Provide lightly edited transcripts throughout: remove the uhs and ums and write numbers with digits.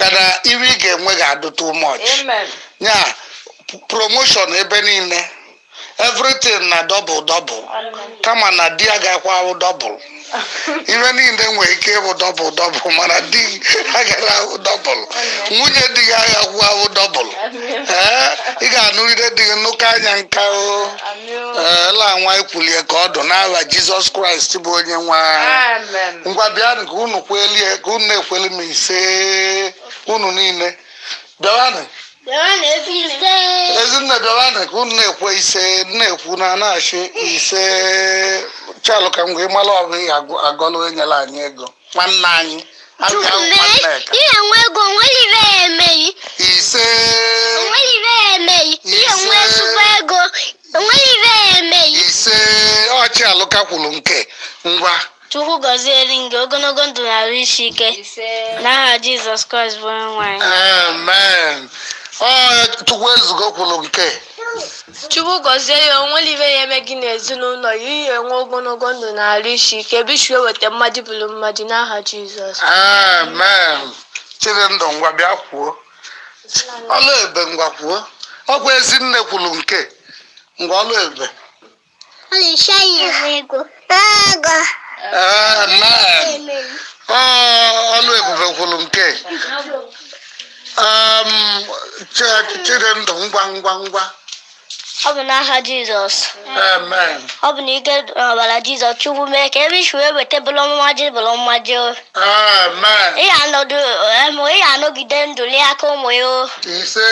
Maka na iwe ị ga-enwe ga-adụ too much. Amen. Ya promotion ebe niile, everything na double double. Kama na di agakwa ahụ double. Ife niile nwere ike ịbụ double double, mana di agaghị ahụ double, nwunye di gị agaghị ahụ double. Ee, ị ga-anụrịde di gị nnukwu anya nka o. Ee, la nwa ekwulie ka ọ dụ n'aha Jizọs Kraịst bụ onye nwe anyị. Amen. Ngwa, bịanụ ka unu kwelie, ka unu na-ekweli m ise. Unu niile bịawanụ. Ezinne, bịawanụ ka unu na-ekwe ise, na-ekwu na na-achị ise. Chalụ ka m wee malụ ọbụ ihe agọlụ enyela anyị ego nwanne anyị abịa. Chukwu mee. Nwanne ka Ihe nwe ego onwere ibe ya emeghị. Ise. Onwere ibe ya emeghị. Ihe nwe ezigbo ego onwere ibe ya emeghị. Ise. Ọchị alụka kwuru nke ngwa. Chukwu gọziere gị ogologo ndụ na arụ isi ike. Ise. N'aha Jizọs Kraịst bụ onye nwe anyị. Amen. Ọ Chukwu ezugo kwuru nke. Chukwu gọzie ya, onwere ibe ya eme gị n'ezinụlọ ya, ihe enwe ogologo ndụ na arụ isi ike, ebe isi weta mmadụ bụrụ mmadụ n'aha Jizọs. Amen. Chidindụ, ngwa bịa kwuo. Ọlụ ebe, ngwa kwuo. Ọkwa ezinne kwuru nke ngwa, ọlụ ebe. Ọ na-eche anyị ego. Ego. Amen. Ọ ọlụ ebube kwuru nke. Chidindụ, ngwa ngwa ngwa. Ọ bụ n'aha Jizọs. Amen. Ọ bụ na ike ọbara Jizọs, Chukwu mee ka ebe isi wee weta bụrụ mmaji bụrụ mmaji. Amen. Ị ga-anọdụ ị ga-anọgide ndụ lie aka ụmụ ya o. Ise.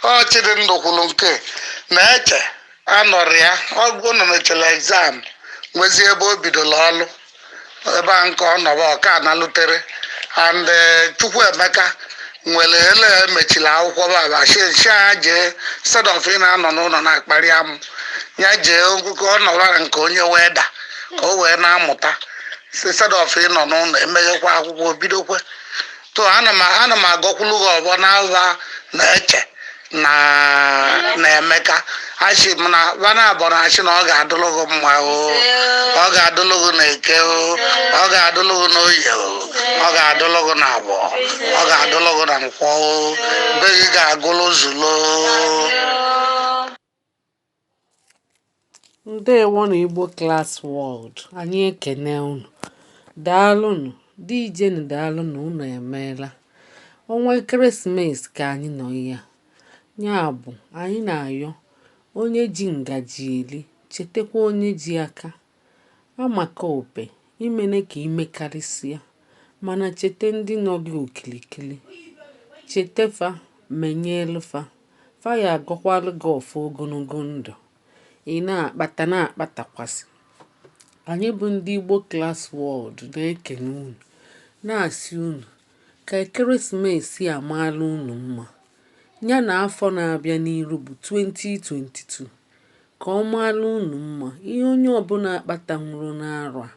Ọ Chidindụ kwuru nke na-eche anọrọ ya ọgụ mechara exam, nwezie ebe o bidoro ọlụ ebe a nke ọ nọrọ ọka analutere and Chukwuemeka nwere ele emechiri akwụkwọ baba shi ya jee instead of ị na-anọ n'ụlọ na-akparị amụ ya, jee ka ọ nọrọ nke onye weda ka o wee na-amụta instead of ịnọ n'ụlọ emeghekwa akwụkwọ bidokwe to. Ana m agọkwulu gị ọbọ n'ava na-eche na Emeka, achị m na bana abọ na achị na ọ ga-adụlụ gị mma o, ọ ga-adụlụ gị na Eke o, ọ ga-adụlụ gị n'Oye o, ọ ga-adụlụ gị na Abọ, ọ ga-adụlụ gị na Nkwọ o, be gị ga-agụlụ zulo. Ndewo na Igbo Class World, anyị ekene unu. Daalụnụ dijenu, daalụnụ, unu emeela. Ọnwa ekeresimesi ka anyị nọ ya, ya bụ anyị na-ayọ onye ji ngaji eli chetakwa onye ji aka amaka ope imene ka imekarịsịa, mana cheta ndị nọ gị okilikili, cheta fa, menyelu fa, fa ya agọkwalụ gị ọfọ ogologo ndụ ị na-akpata na-akpatakwasị. Anyị bụ ndị Igbo Class World na-ekene unu, na-asị unu ka ekeresimesi a maala unu mma, ya na afọ na-abịa n'iru bụ 2022 ka ọ maala unu mma. Ihe onye ọbụla akpatanwuru n'arọ a,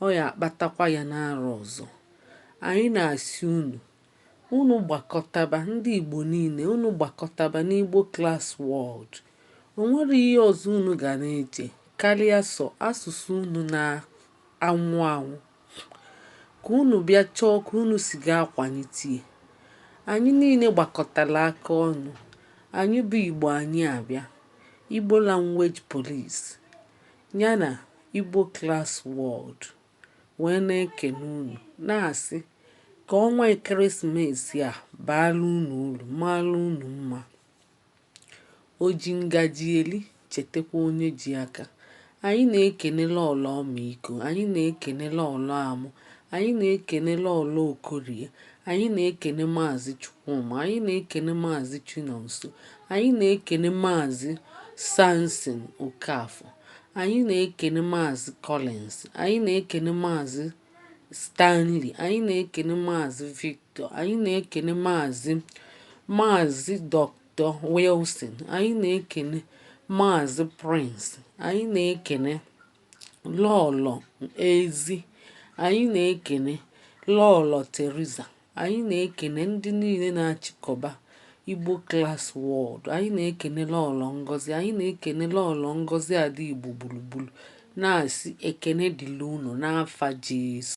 ọ ya akpatakwa ya n'arọ ọzọ. Anyị na-asị unu, unu gbakọtaba, ndị Igbo niile, unu gbakọtaba n'Igbo Class World. O nwere ihe ọzọ unu ga na-eche karịa sọ asụsụ unu na-anwụ anwụ, ka unu bịa chọọ ka unu si ga-akwalite ya. Anyị niile gbakọtara aka ọnụ, anyị bụ Igbo, anyị abịa Igbo Language Police ya na Igbo Class World wee na-ekene unu, na-asị ka ọnwa ekeresimesi a baala unu uru, maala unu mma. O ji ngaji eli chetakwa onye ji aka. Anyị na-ekene Lọlọ Ọmịiko, anyị na-ekene Lọlọ Amụ, anyị na-ekene Lọlọ Okorie, anyị na-ekene Maazị Chukwuma, anyị na-ekene Maazị Chinonso, anyị na-ekene Maazị Samson Okafọ, anyị na-ekene Maazị Collins, anyị na-ekene Maazị Stanley, anyị na-ekene Maazị Victor, anyị na-ekene Maazị Dr. Wilson, anyị na-ekene Maazị Prince, anyị na-ekene Lọlọ Ezi, anyị na-ekene Lọlọ Teresa, anyị na-ekene ndị niile na-achịkọba Igbo Class World, anyị na-ekene Lọlọ Ngozi, anyị na-ekene Lọlọ Ngozi Ada Igbo gburugburu, na-asị ekene dịrị unu n'afa Jesu.